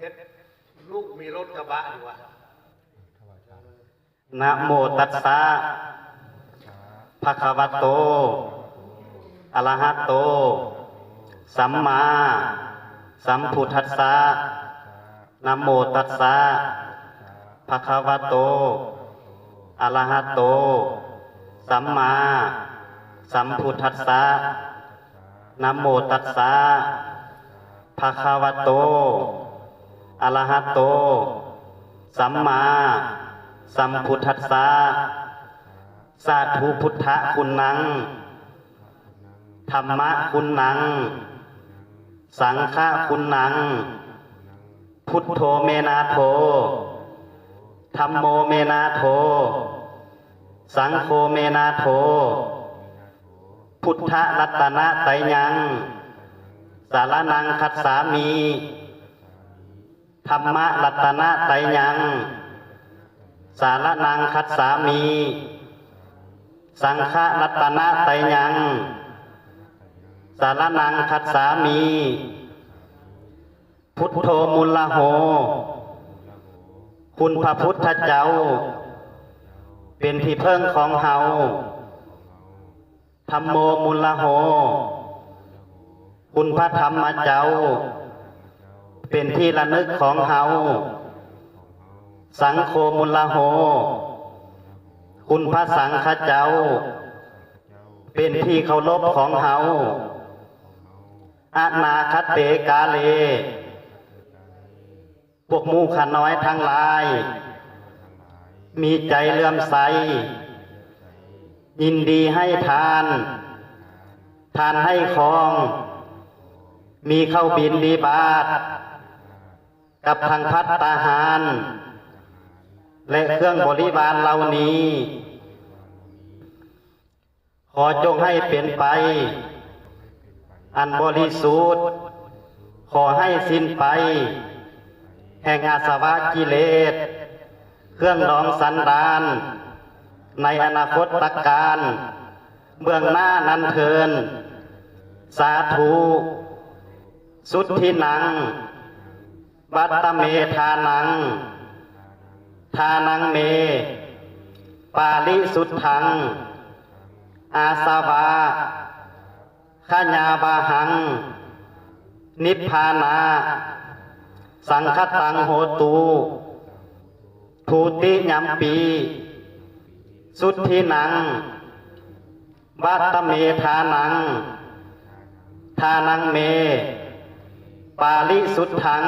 ເຮັດລູກມີລົດກະບະຢູ່ວ່າ. ນະໂມຕັດສະ ພະຄະວະໂຕ ອະລະຫະໂຕ ສຳມາສຳພຸດທັດສະ. ນະໂມຕັດສະ ພະຄະວະໂຕ ອະລະຫະໂຕ ສຳມາສຳພຸດທັດສະ. ນະໂມຕັດສະ ພະຄະວະໂຕ ອະລະຫະໂຕ ສຳມາສຳພຸດທັດສະ. ສາທຸ ພຸດທະຄຸນນັງ ທຳມະຄຸນນັງ ສັງຄະຄຸນນັງ. ພຸດໂທ ເມນາໂທ ທຳໂມ ເມນາໂທ ສັງໂຄ ເມນາໂທ. ພຸດທະລັດຕະນະໄຕຍັງ ສາລະນັງຄັດສາມິ. ທຳມະລັດຕະນະໄຕຍັງ ສາລະນັງຄັດສາມິ. ສັງຄະລັດຕະນະໄຕຍັງ ສາລະນັງຄັດສາມິ. ພຸດໂທ ມຸນລະໂຫ ຄຸນພະພຸດທະເຈົ້າ ເປັນທີ່ເພິ່ງຂອງເຮົາ. ທຳໂມ ມຸນລະໂຫ ຄຸນພະທຳມະເຈົ້າ ເປັນທີ່ລະນຶກຂອງເຮົາ. ສັງໂຄ ມຸນລະໂຫ ຄຸນພະສັງຄະເຈົ້າ ເປັນທີ່ເຄົາລົບຂອງເຮົາ. ອະນາຄະເຕກາເລ ພວກໝູ່ຂ້ານ້ອຍທັງຫຼາຍ ມີໃຈເຫຼື້ອມໃສ ຍິນດີໃຫ້ທານ ທານໃຫ້ຄອງ ມີເຂົ້າບິນບິນທະບາດ ກັບທັງພັດຕາຫານ ແລະ ເຄື່ອງບໍລິວານເຫຼົ່ານີ້ ຂໍຈົ່ງໃຫ້ເປັນໄປ ອັນບໍລິສຸດ, ຂໍໃຫ້ສິ້ນໄປ ແຫ່ງອາສະວະກິເລດ ເຄື່ອງດອງສັນດານ ໃນອະນາຄົດຕະການ ເບື້ອງໜ້ານັ້ນເທີນ. ສາທຸ. ສຸດທິນັງ ວັດຕະເມທານັງ ທານັງເມ ປາລິສຸດທັງ ອາສະວະ ຂະຍາວະຫັງ ນິບພານະ ສັງຄະຕັງໂຫຕຸ ທຸຕິຍຳປີ. ສຸດທິນັງ ວັດຕະເມທານັງ ທານັງເມ ປາລິສຸດທັງ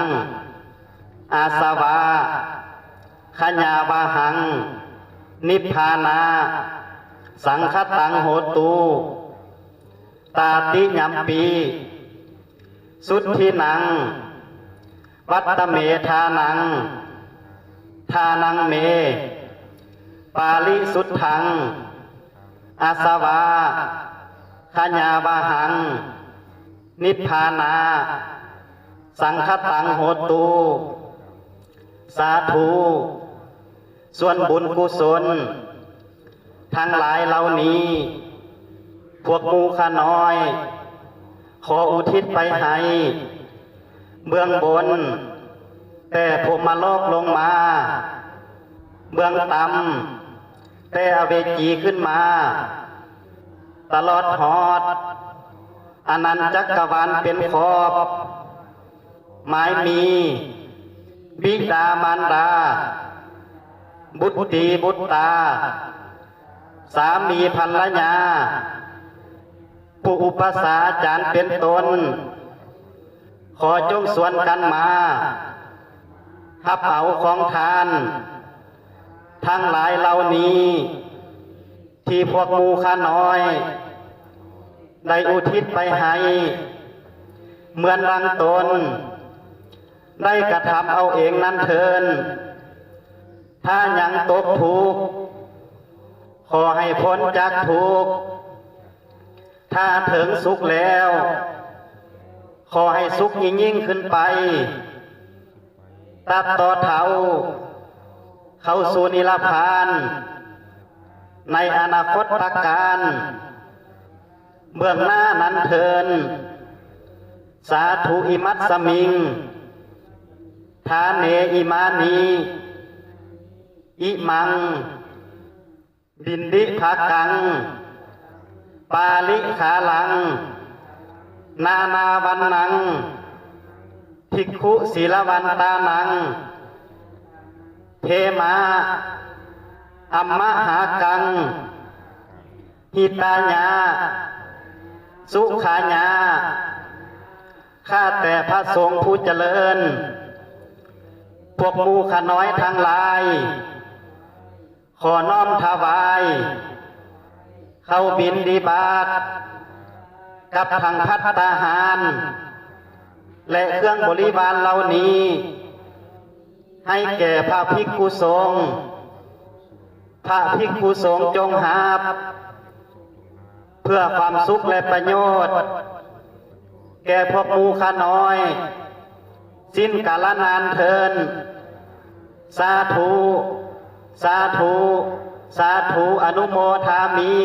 ອາສະວະ ຂະຍາວະຫັງ ນິບພານະ ສັງຄະຕັງໂຫຕຸ ຕາຕິຍຳປີ. ສຸດທິນັງ ວັດຕະເມທານັງ ທານັງເມ ປາລິສຸດທັງ ອາສະວະ ຂະຍາວະຫັງ ນິບພານະ ສັງຄະຕັງໂຫຕຸ ສາທຸ. ສ່ວນບຸນກຸສົນທັງຫຼາຍເຫຼົ່ານີ້ ພວກໝູ່ຂ້ານ້ອຍ ຂໍອຸທິດໄປໃຫ້ ເບື້ອງບົນ ແຕ່ພົມມະໂລກລົງມາ ເບື້ອງຕ່ຳ ແຕ່ອະເວຈີຂຶ້ນມາ ຕະຫຼອດຮອດ ອະນັນຈັກກະວານເປັນຂອບ ໝາຍມີ ບິດາມານດາ ບຸດຕີບຸດຕາ ສາມີພັນລະຍາ ຜູ້ອຸປັດຊາອາຈານເປັນຕົ້ນ ຂໍຈົ່ງຊວນກັນມາ ຮັບເອົາຂອງທານ ທັງຫຼາຍເຫຼົ່ານີ້ ທີ່ພວກໝູ່ຂ້ານ້ອຍ ໄດ້ອຸທິດໄປໃຫ້ ເໝືອນດັ່ງຕົນ ໄດ້ກະທຳເອົາເອງນັ້ນເທີນ. ຖ້າຍັງຕົກທຸກ ຂໍໃຫ້ພົ້ນຈາກທຸກ. ຖ້າເຖິງສຸກແລ້ວ ຂໍໃຫ້ສຸກຍິ່ງໆຂຶ້ນໄປ. ຕັດຕໍ່ເທົ້າ ເຂົ້າສູ່ນິລະພານ ໃນອະນາຄົດຕະການ ເບື້ອງໜ້ານັ້ນເທີນ. ສາທຸອິມັດສະມິງ ທາເນ ອິມານິ ອິມັງ ບິນດິພາກັງ ປາລິຄາລັງ ນານາວັນນັງ ພິກຂຸສີລະວັນຕານັງ ເພມາ ອັມມະຫາກັງ ຫິຕາຍະ ສຸຂາຍະ ຂ້າແຕ່ພະສົງຜູ້ຈະເລີນ ພວກໝູ່ຂ້ານ້ອຍທັງຫຼາຍ ຂໍນ້ອມຖວາຍ ເຂົ້າບິນທະບາດ ກັບທັງພັດຕາຫານ ແລະ ເຄື່ອງບໍລິວານເຫຼົ່ານີ້ ໃຫ້ແກ່ພະພິກຂຸສົງ ພະພິກຂຸສົງຈົ່ງຮັບ ເພື່ອຄວາມສຸກ ແລະ ປະໂຫຍດ ແກ່ພວກໝູ່ຂ້ານ້ອຍ ສິ້ນກາລະນານເທີນ. ສາທຸ ສາທຸ ສາທຸ ອະນຸໂມທາມິ.